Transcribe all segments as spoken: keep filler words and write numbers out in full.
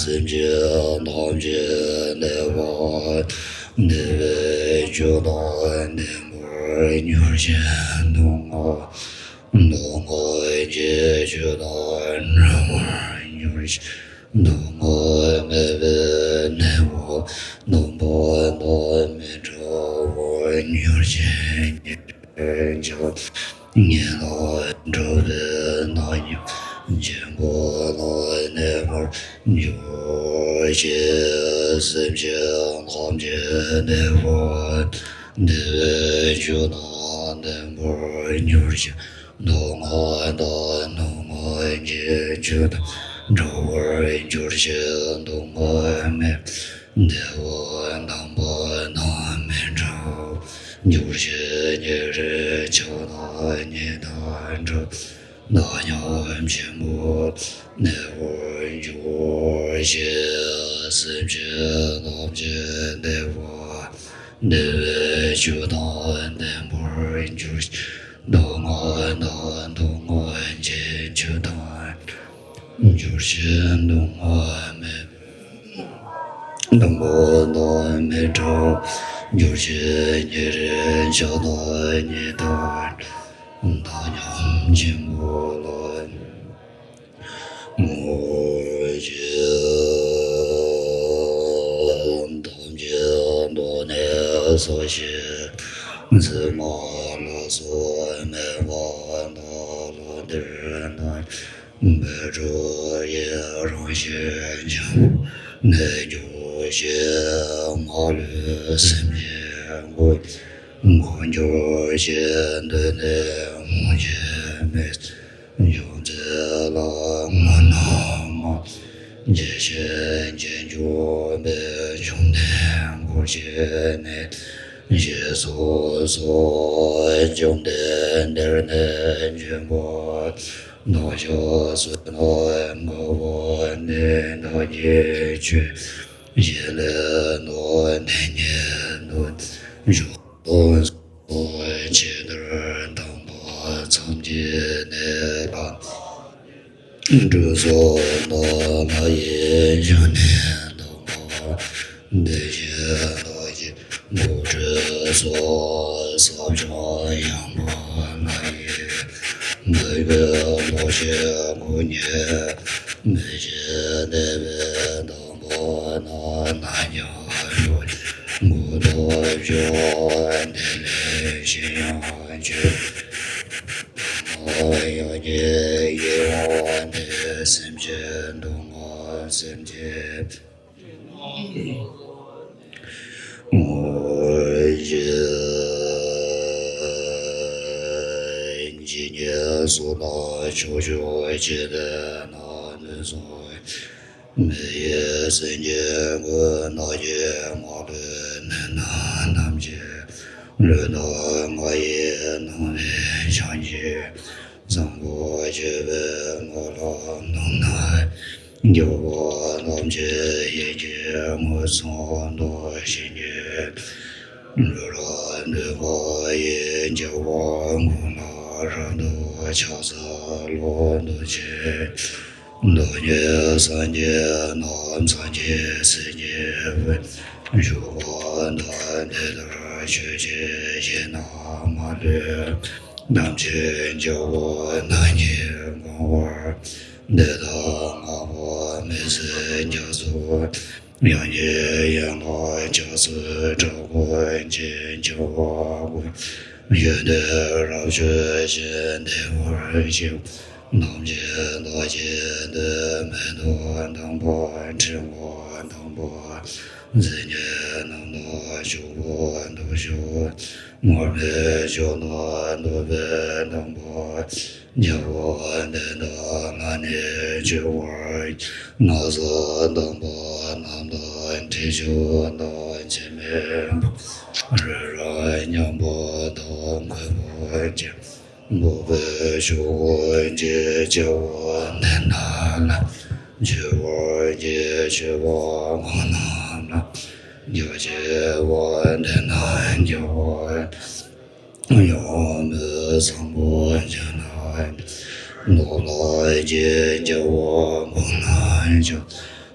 སེམས་ཅན་ཐམས་ཅད་བདེ་བ་བདེ་བའི་རྒྱུ་དང་ལྡན་པར་གྱུར་ཅིག་སྡུག་བསྔལ་སྡུག་བསྔལ་གྱི་རྒྱུ་དང་བྲལ་བར་གྱུར་ཅིག་སྡུག་བསྔལ་མེད་པའི་གནས་པ་སྡོམ་པ་དང་མི་འབྲལ་བར་གྱུར་ཅིག་ཉེར་བཞག་ཉེ་དང་འགྲོ་བའི་ནང་སྙོམས་ཆེན་པོ་ལ་གནས་པར་གྱུར་ཅིག་སེམས་ཅན་ཐམས་ཅད་བདེ་བ་བདེ་བའི་རྒྱུ་དང་ལྡན་པར་གྱུར་ཅིག་སྡུག་བསྔལ་དང་སྡུག་བསྔལ་གྱི་རྒྱུ་དང་བྲལ་བར་གྱུར་ཅིག་སྡུག་བསྔལ་མེད་པའི་བདེ་བ་དམ་པ་དང་མི་འབྲལ་བར་གྱུར་ཅིག་ཉེ་རིང་ཕྱོགས་དང་ཉེ་དང་འགྲོ་བའི་ནང་སྙོམས་ཆེན་པོ་གནས་པར་གྱུར་ཅིག་སེམས་ཅན་ཐམས་ཅད་བདེ་བ་བདེ་བའི་རྒྱུ་དང་ལྡན་པར་གྱུར་ཅིག་སྡུག་བསྔལ་དང་སྡུག་བསྔལ་གྱི་རྒྱུ་དང་གྱུར་ཅིག་སྡུག་བསྔལ་མེད་པའི་དམ་པ་དང་མི་འབྲལ་བར་གྱུར་ཅིག་ཉེ་རིང་ཕྱོགས་དང་ཉེ་དང་འགྲོ་བའི་ནང་སྙོམས་ཆེན་པོ་ལ་གྱུར་ཅིག་ཐམས་ཅད་འདུ་ནས་ས་གཞི་འཛིན་མ་ལ་སོགས་མེད་པ་དག་ལ་འདིར་ནི་འབད་རུང་ཡི་རང་བཞིན་འབྱུང་གནས་འགྱུར་ཞིང་མ་ལུས་སེམས་ཅན་ཀུན་འགོག་འགྱུར་ཞིང་འདུ་ནས་འོང་མཆོག་མེད་འབྱུང་ཚུལ་ལ་སྔོ་ནག་མ་ཇི་བཞིན་རྗེས་འཇུག་པའི་འབྱུང་གནས་འཁོར་བཅས་ནས་ཞེས་སོགས་སོ། བཅོམ་ལྡན་འདས་འདིར་ནི་འབྱོན་པ་དང་ཕྱག་འཚལ་ན་དགའ་བ་ནི་བདག་གི་ཆོས་ཡིན་ལས་ན་འདི་ཉིད་དུ་འཇུག་ཇི་ལྟར་དམ་པ་སངས་རྒྱས་ནས་ལམ་སྒྲུབ་སོ། ན་མ་ཡིན་འབྱུང་གནས་དང་པོ་འདི་བཞིན་བདག་གིས་འགོ་ཁྲིད་སོ། ས་བྱང་ཡངས་པ་ལ་ཡི་འདི་སྐད་ལོག་ཤེས་དགུ་ཉིད་མི་ཤེས་བདེ་བའི་དང་པོ་ན་ན་ཉ་རོ་མགོ་ཐོག་བྱོ། དེ་ལས་གཞན་ཡང་བཅུ་ཡང་ཉིད་ཡིད་འོང་སྟེ་སེམས་ཅན་སྡུག་བསྔལ་སེམས་ཅན་ངོ་ཞེས་ཇི་སྙེད་སོགས་ལ་ཕྱོགས་བཅུ་ཇི་སྡེ་ན་ནུབ་སོགས་མི་ཡི་སེམས་ཅན་ཀུན་ནགས་ཀྱི་མ་ལུས་ནད་རྣམས་ཐམས་ཅད་ལུས་དང་ངག་ཡིད་སྣང་བའི་ཕྱོགས་ཀྱི་བཟང་པོ་སྤྱོད་པའི་ངོ་ལ་སྣང་ན་རྒྱལ་བ་ཐམས་ཅད་ཡིད་ཀྱིས་མངོན་སུམ་དུ་བཞིན་གྱི་ལུས་ལ་གནོད་པ་ཡི་རྒྱལ་བ་མགོན་ལ་རབ་ཏུ་ཕྱག་འཚལ་ལོ། འདི་ཕྱིར་མདོ་སྔགས་སངས་རྒྱས་རྣམས་སངས་རྒྱས་སྲས་ཀྱི་དཔལ་བཞུགས་པ་དང་། དེ་ལྟར་ཆོས་ཀྱི་ཞིང་རྣམས་མ་ལུས་ཐམས་ཅད་རྒྱལ་བ་རྣམས་ཀྱིས་གང་བར་འདི་དག་བསྔགས་པ་མི་ཟད་རྒྱ་མཚོ་ཡང་ཉིད་ཡན་ལག་རྒྱ་མཚོའི་སྲས་ཀུན་གྱི་རྒྱལ་བ་ཀུན་ཡོན་ཏན་རབ་བརྗོད་ཅིང་བདེ་བར་གཤེགས་པ་རྣམས་ཀྱིས་བདག་གི་དོན་མེ་ཏོག་དམ་པ་ཕྲེང་བ་དམ་པ་མཚན་ཉིད་རྣམས་དང་ཕྱུག་པོ་མཐུ་ཆེན་མར་མེ་མཆོག་ནི་བསྟོད་པའི་དམ་པ། རྒྱལ་བ་དེ་དག་ལ་ནི་མཆོད་པར་བགྱི། ན་བཟའ་དམ་པ་རྣམས་དང་། དྲི་ཆབ་དང་། འཆི་མེད་ཕུར་པ་རི་རབ་མཉམ་པ་དང་། གུས་པར་བགྱི། འཕགས་པའི་ཆོས་ཀུན་གྱི་རྒྱལ་པོ་དེ་དག་ལ་མཆོད་པར་བགྱི། མཆོད་པ་གང་རྣམས་ལ་རྒྱ་ཆེ་བ་དེ་དག་རྒྱལ་བ་ཡང་མི་བཟང་པོ་ཁྱོད་ལ་ཕྱག་འཚལ་ལོ། ལོག་ལྟ་བགྱིད་རྒྱལ་བ་གང་རྣམས་ཀྱང་།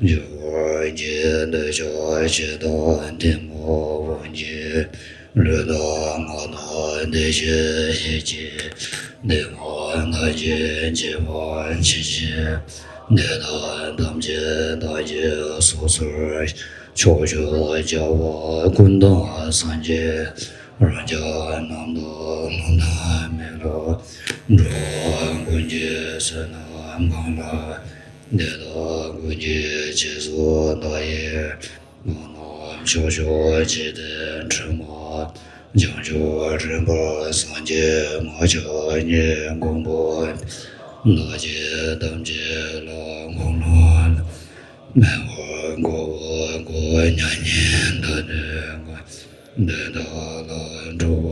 མཆོད་པར་བགྱི། འདོད་ཆགས་ཞེ་སྡང་གཏི་མུག་ཕོངས་ཀྱི་ལུས་དང་ངག་དང་བདེ་གཤེགས་ཡིད་ཀྱི་བདེ་བ་དག་གིས་བསྐྱེད་པ་ཕྱིན་ཆད་དེ་དག་ཐམས་ཅད་བདག་གིས་སོ་སོར་ཆོག་ཤེས་བྱ་བ་ཀུན་བདག་སངས་རྒྱས་རང་རྒྱལ་རྣམས་དང་། ལྷ་དང་མི་ལ་འགྲོ་བ་ཀུན་གྱི་བསོད་ནམས་གང་ལགས། དེ་དག་ཀུན་གྱི་རྗེས་སུ་བདག་ཡི་བླ་ན་མཆོད་བཤམས་བགྱིས་ཏེ། འཕྲིན་མ་བྱང་ཆུབ་རིམ་པར་སངས་རྒྱས་མ་ཆགས་ཉིད་མགོན་པོ་བདག་གིས་ཐམས་ཅད་ལ་དགོངས་ལོངས་ལ། མེ་འབར་འཁོར་བ་འགུགས། མྱ་ངན་འདའ་སྟོན་མགོན། དེ་དག་ལ་འགྲོ་བ་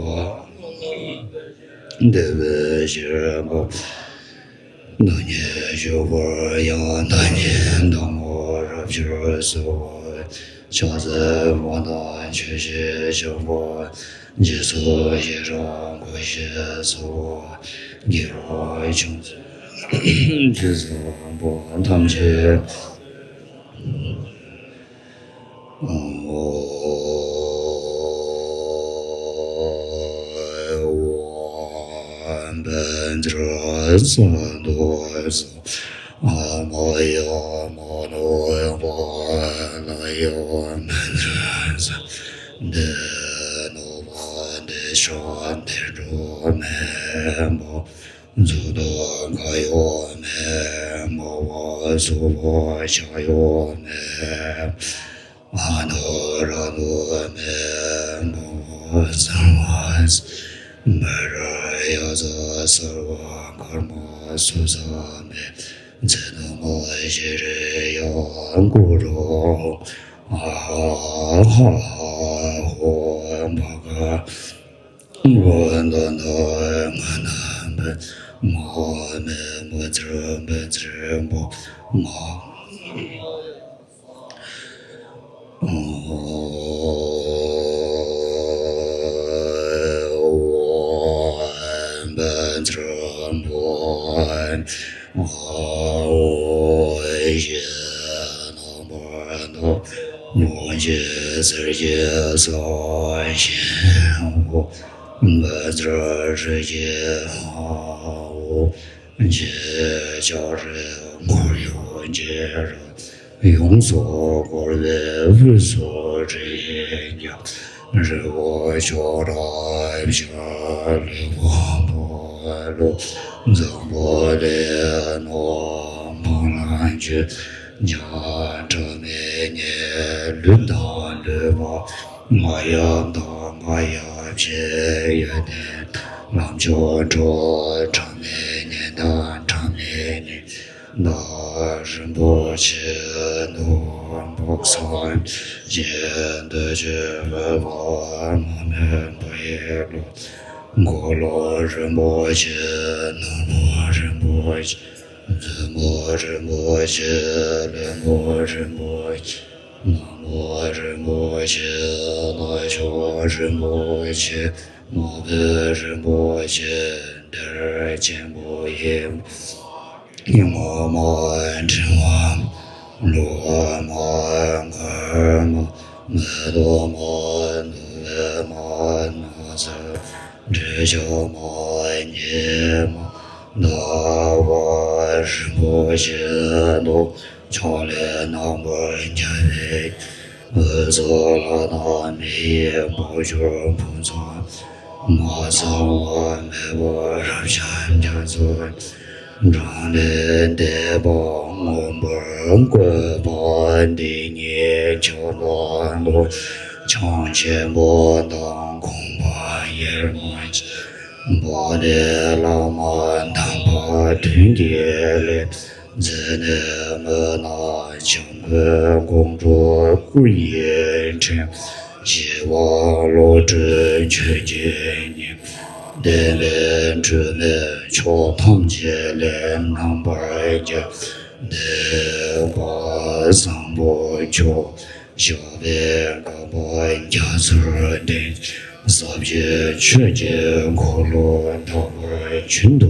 བདེ་བའི་ཕྱིར་འབབ། བདག་ཉིད་བཞུགས་པར་ཡང་། བདག་ཉིད་དང་པོར་རབ་འབྱོར་གསོལ་བ། ཕྱག་འཚལ་བ་དང་མཆོད་བཤམས་བགྱིས་པ། རྗེས་སུ་ཡི་རང་བསྐུལ་ཞིང་གསོལ་བ། དགེ་བ་ཅུང་ཟད་ཅི་བསགས་པ་ཐམས་ཅད། ཨོཾ། པཉྩ་ར་ས་ཏྭ་ས། ཨ་མ་ཡ་མ་ནུ་ཡ་བ་ལ་ཡ་པཉྩ་ར་ས། བདེ་ནོ་པ་བདེ་ཤ་བདེ་འགྲོ་མེད་པ། མཛུབ་ཏོ་འགག་ཡོད་མེད་མ་པ། སོ་པ་ཆག་ཡོད་མེད། ཨ་ནུ་ར་ནུ་མེད་མ་པ། སརྦ་སྨེ་ར་ཡ་ཙ་སརྦ་ཀརྨ་སུ་ཙ་མེད། ཙ་ནུ་མ་ཤྲི་ཡ་ཀུ་རུ། ཨ་ཧ་ཧ་ཧ་ཧོ་བྷ་ག་བ་ད་ན་ང་ན་བྷ་མ་མེ་མ་ཙ་བྷ་ཙ་བྷ་མ། ཨོཾ། པཉྩ་ར་པ། ཨོཾ། ཡེ་ན་པ་ན། མོ་ཇེ་ཙར་ཇེ་ས་ཞེ་ཧོ། བཛྲ་ཧྲི་ཇེ་ཧ་ཧོ། ཇེ་ཅ་རེ་འཁོར་ཡུག་ཇེ་ར། ཡོངས་སུ་བསྐོར་བའི་དབུས་སུ་རིགས་བརྒྱ། རི་བོ་ཅོག་ར་བཞི། ལུས་འཕགས་པོ་ལུ། འཛམ་བུ་གླིང་ནོར་བུ་ལ་འཇུ། ཉ་སྒྲ་མི་སྙན་ལུས་དང་ལུས་པ། ང་ཡབ་དང་ང་ཡབ་ཆེན་ཡོན་ཏན་ལམ་མཆོག་འགྲོ། སྒྲ་མི་སྙན་དང་སྒྲ་མི་སྙན་བདག་རིན་པོ་ཆེ་ནོར་བུ་སངས་རྒྱས་འདི་ཕྱིར་འོད་དཔག་མེད་པ་ཡི་ལུས། འཁོར་ལོ་རིན་པོ་ཆེ་ནོར་བུ་རིན་པོ་ཆེ། བཙུན་མོ་རིན་པོ་ཆེ། ལྷ་མོ་རིན་པོ་ཆེ། ནག་མོ་རིན་པོ་ཆེ། ལྷ་མཆོག་རིན་པོ་ཆེ། ནག་པོ་རིན་པོ་ཆེ། གཏེར་ཆེན་པོ་ཡི་ངོ་མ་འཕྲེང་བ་ལོ་མ་མཁར་མ་མེ་ཏོག་མ་ནོར་བུ་མ་ནགས་ཚལ་འབྲས་ཆན་མ་ཉི་མ་ཟླ་བ་རིན་པོ་ཆེ་དང་། ཕྱོགས་ལས་རྣམ་པར་རྒྱལ་བའི་འོད་ཟེར་ལྷ་དང་མི་ཡི་དཔལ་འབྱོར་ཕུན་སུམ་མ་ཚང་བ་མེད་པར་རབ་འབྱམས་རྒྱ་མཚོ་འགྲམ་ལས་འདས་པ་མངོན་པར་བཀོད་པ་འདི་ཉིད་ཕྱག་ན་རྡོ་རྗེ་འཆང་ཆེན་པོ་དང་། དགོངས་པ་ཡེ་མ་བྱས། པོ་ཏི་བླ་མ་དམ་པ་དོན་གྱི་ལས། མཛད་ནས་མི་ནག་འཇམ་མགོན་ཀོང་སྤྲུལ་སྐུ་ཡི་ཕྲེང་། བཞི་པ་བློ་གྲོས་ཆོས་ཀྱི་ཉི་མ། བསྟན་པའི་སྒྲོན་མེ་ཕྱོགས་ཐམས་ཅད་ལས་རྣམ་པར་རྒྱལ། བསྟན་པ་བཟང་པོ་མཆོག་ཞགས་པའི་བསྐལ་པ་རྒྱ་མཚོར་ལྡན། ཟབ་ཅིང་ཆོས་ཀྱི་འཁོར་ལོ་དག་པར་རྒྱུན་དུ་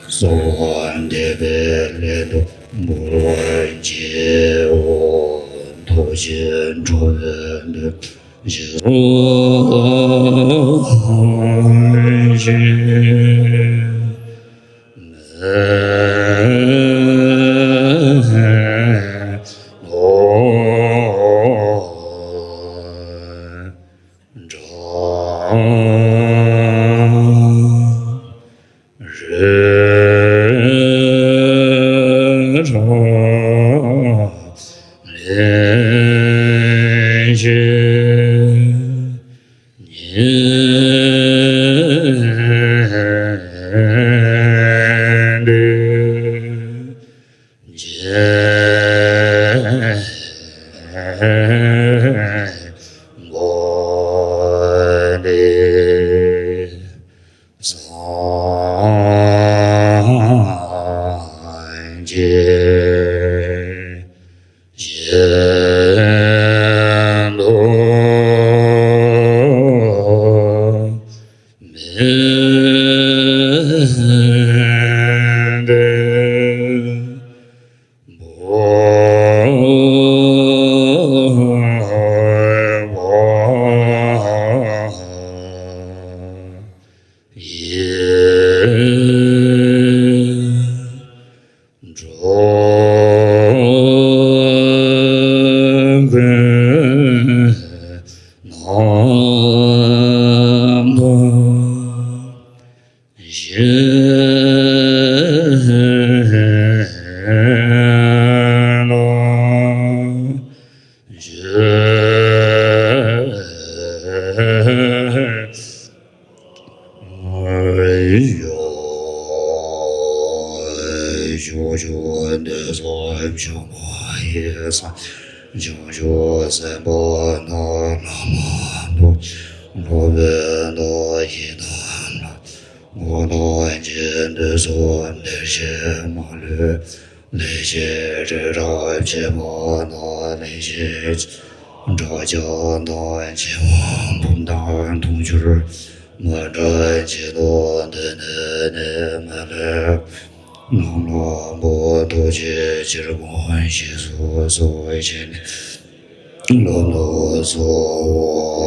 གསོལ་བ་འདེབས་པའི་སླད་དུ་འབུལ་བར་བགྱིའོ། ཐུགས་རྗེས་འགྲོ་བའི་དོན་ཞེས་སོགས་ཀྱི། སངས་རྒྱས་གཞན་དུ་མི་འདོད། བྱང་ཆུབ་སེམས་དཔའ་རྣམས་བླ་མ་མཐོང་། སློབ་དཔོན་དང་ཡི་དམ་ལ། འགོག་དང་རྗེས་ཟློས་སོགས་འདིར་བྱེད་མ་ལུས། ལེགས་བཤད་རི་རབ་བཅས་པ་དང་། ལེགས་བཤད་བྲག་ཅ་དང་། བྱེ་བ་འབུམ་དང་དུང་ཕྱུར་མི་འདྲ་ཅན་དང་། འདི་ནས་ནི་མི་ལུས་རྣམས་ལ་འབུལ། ཐུགས་རྗེས་ཅིར་ཕོག་ཞེས་སོགས་སོགས་བྱས་ནས། ལོ་ལོ་སོ་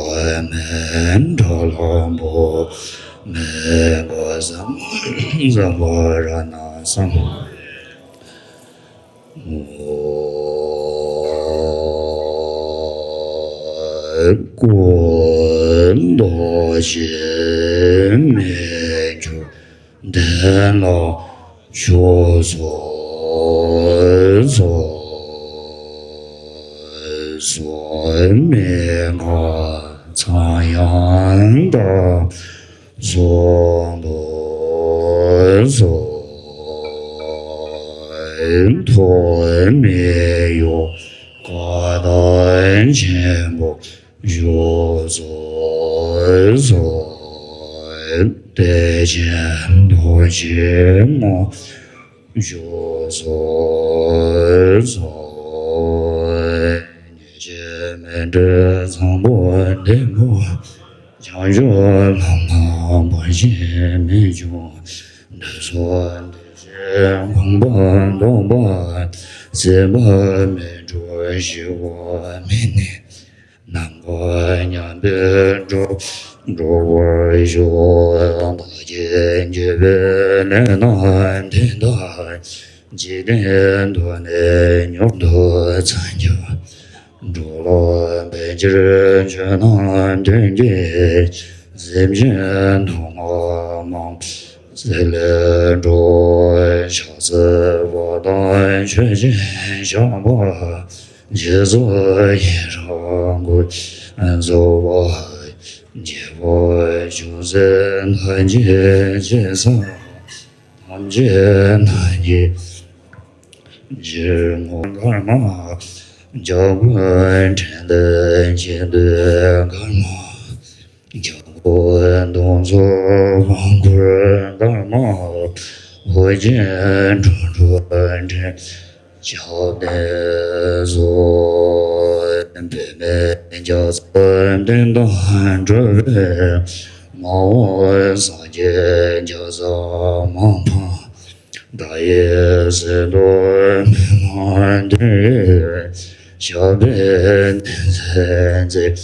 བ་མེ་འདྲ་ལ་འབུལ། མེ་ག་ས་ས་བ་ར་ན་ས། ཀུན་རྟོག་ཞེན་མེད་འགྱུར། བདེ་ལ་ཕྱོགས་སུ་སོང་། སོགས་མི་འགག་ཚངས་དབྱངས་དང་། གསོན་པོ་སོགས་ཐོགས་མེད་གཡོ། བཀའ་དང་ཆེན་པོ་བཞུགས་སོ་སོ། བདེ་ཆེན་རྡོ་རྗེ་ངོ་བཞུགས་སོ་སོ། ཉེས་བྱས་མེད་པའི་བཟང་པོ་ལྡན་པ། བྱང་ཆུབ་ལམ་ལ་བར་ཆད་མེད་འབྱུང་། འདོད་སོགས་འདུ་བྱེད་ཕོངས་པ་སྟོངས་པ། སྲེད་པ་མེད་འགྲོ་ཞི་བ་མེད་ནས། ནམ་མཁའ་མཉམ་པའི་འགྲོ་འགྲོ་བར་ཤོག། བདག་བསྐྱེད་དགེ་བའི་ལས་རྣམས་དེ་དག་འཇིག་རྟེན་དུ་ནི་མྱུར་དུ་མཚན་བརྒྱ། འགྲོ་ལ་ཕན་ཕྱིར་ཆོས་རྣམས་དོན་གྱི་སེམས་ཅན་སྡུག་བསྔལ་མང་སེལ་འགྲོ། ཕྱག་འཚལ་བ་དང་མཆོད་ཅིང་བཤགས་པ། རྗེས་སུ་ཡི་རང་བསྐུལ་རྫོགས་པ། རྒྱལ་པོ་ཅུང་ཟད་ཐམས་ཅད་ཀྱི་ས། ཐམས་ཅད་རྣམས་ཀྱི་རྗེར་བསྔོ། ཀརྨ་རྒྱལ་པོའི་ཕྲིན་ལས་ཀྱི་མདོས། ཀརྨ་རྒྱལ་པོའི་གདུང་འཚོབ་དཔང་བསྐུར། ཀརྨ་ཨོ་རྒྱན་འགྲོ་དྲུག་འདྲེན། ཞབས་བརྟན་སོགས། པདྨའི་རྒྱ་མཚོ་གདན་དང་འགྲོགས་པའི། མ་འོངས་སངས་རྒྱས་རྒྱ་ཚ་མང་འཕགས། བདག་ཡི་སྲིད་མཐའ་མི་མངའ་དུས། ཞབས་པད་བརྟན་མཛད་མཛད་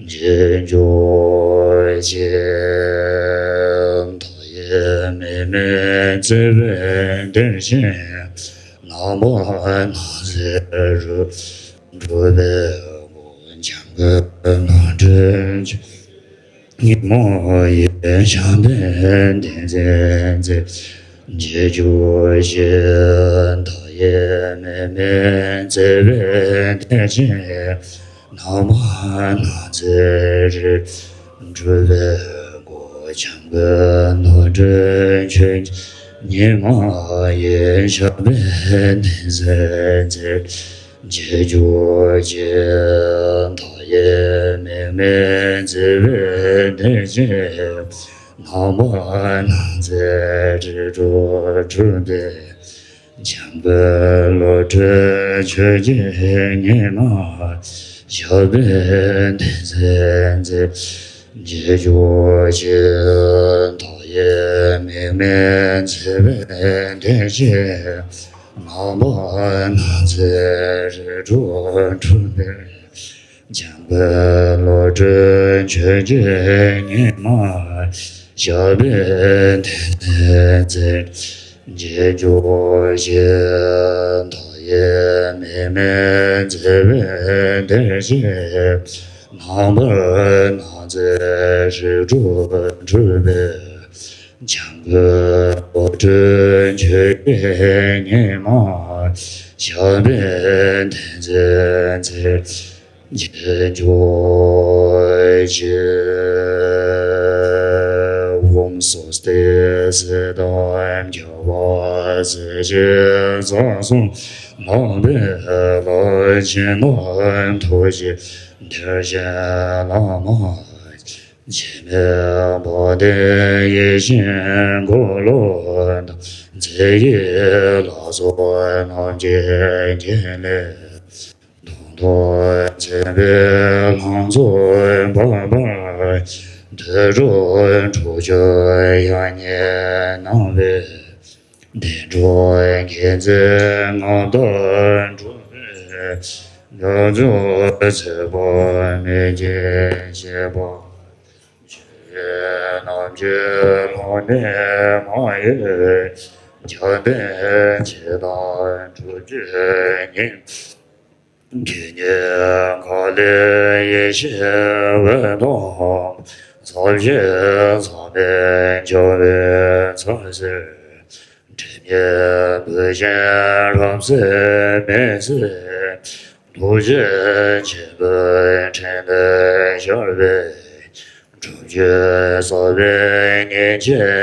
རྗེས་འཇུག་ཅིང་། མཐའ་ཡས་མིག་སྨན་བརྩེ་བའི་གཏེར་ཆེན། རྣམ་པར་སྣང་མཛད་རིགས་དྲུག་འགྲུབ་པའི་སྒོ། འཇམ་མགོན་བློ་གྲོས་ཆོས་ཉིད་མ་ཡིན། ཞབས་པད་བརྟན་མཛད་མཛད་རྗེས་འཇུག་ཅིང་། མཐའ་ཡས་མིག་སྨན་བརྩེ་བའི་གཏེར་ཆེན། རྣམ་པར་སྣང་མཛད་རིགས་དྲུག་འགྲུབ་པའི་སྒོ། འཇམ་མགོན་བློ་གྲོས་ཆོས་ཉིད་མ་ཡིན། ཞབས་པད་བརྟན་མཛད་མཛད་རྗེས་འཇུག་ཅིང་། མཐའ་ཡས་མིག་སྨན་བརྩེ་བའི་གཏེར་ཆེན། རྣམ་པར་སྣང་མཛད་རིགས་དྲུག་འགྲུབ་པའི། འཇམ་མགོན་བློ་གྲོས་ཆོས་ཀྱི་ཉི་མ། ཞབས་པད་བརྟན་མཛད་མཛད་རྗེས་འཇུག་ཅིང་། མཐའ་ཡས་མིག་སྨན་བརྩེ་བའི་གཏེར་ཆེན། རྣམ་པར་སྣང་མཛད་རིགས་དྲུག་འགྲུབ་པའི། འཇམ་མགོན་བློ་གྲོས་ཆོས་ཀྱི་ཉི་མ། ཞབས་པད་བརྟན་མཛད་རྗེས་འཇུག་ཅིང་། མཐའ་ཡས་མིག་སྨན་བརྩེ་བའི་གཏེར་ཆེན། རྣམ་པར་སྣང་མཛད་རིགས་དྲུག་འགྲུབ་པའི། འཇམ་མགོན་བློ་གྲོས་ཆོས་ཀྱི་ཉི་མ། ཞབས་པད་བརྟན་མཛད་མཛད་རྗེས་འཇུག་ཅིང་། ཨོཾ་སྭ་སྟི། སྲི་ཏ་རྒྱལ་བ་སྲས་བཅས་རྩ་གསུམ་ལྷ་འདྲེ་ལ་སྦྱིན་བདག་ཐུགས་རྗེ་གཏེར་ཆེན་བླ་མ། འཆི་མེད་དཔལ་ལྡན་ཡེ་ཤེས་འཁོར་ལོ་དང་། རྩེ་གཅིག་ལ་སོགས་རྣམ་མཁྱེན་རྒྱན་ལས། དུང་སྟོང་མཛད་པའི་ལྷ་ཚོགས་འབར་བར། དུད་འགྲོ་ཁྲོ་ཆུ་ཡང་ཉིད་སྣང་བའི། བདེ་འགྲོ་དགེ་མཛད་མངའ་བདག་འགྲོ་བའི། རྒྱ་མཚོ་ཚེ་དཔག་མེད་ཀྱི་བཞད་པ། ཆོས་རྣམས་ཀྱི་ལྷ་འདྲེ་མ་ཡིན། རྒྱལ་བསྟན་འཆི་བདག་སྒྲུབ་བརྒྱུད་ཉིད། དགེ་བསྙེན་མཁའ་ལས་ཡེ་ཤེས་འོད་དང་། ཟབ་ཞི་ཟབ་པའི་རྒྱལ་བའི་ཚབ་ཟེར། སྒྲིབ་གཉིས་བུད་ཤིང་རབ་གསལ་མེ་བསྲེགས། ཐུགས་རྗེ་ཆེན་པོའི་ཕྲིན་ལས་ཤར་བའི། སྒྲུབ་བརྒྱུད་ཟབ་པའི་ཉིན་བྱེད་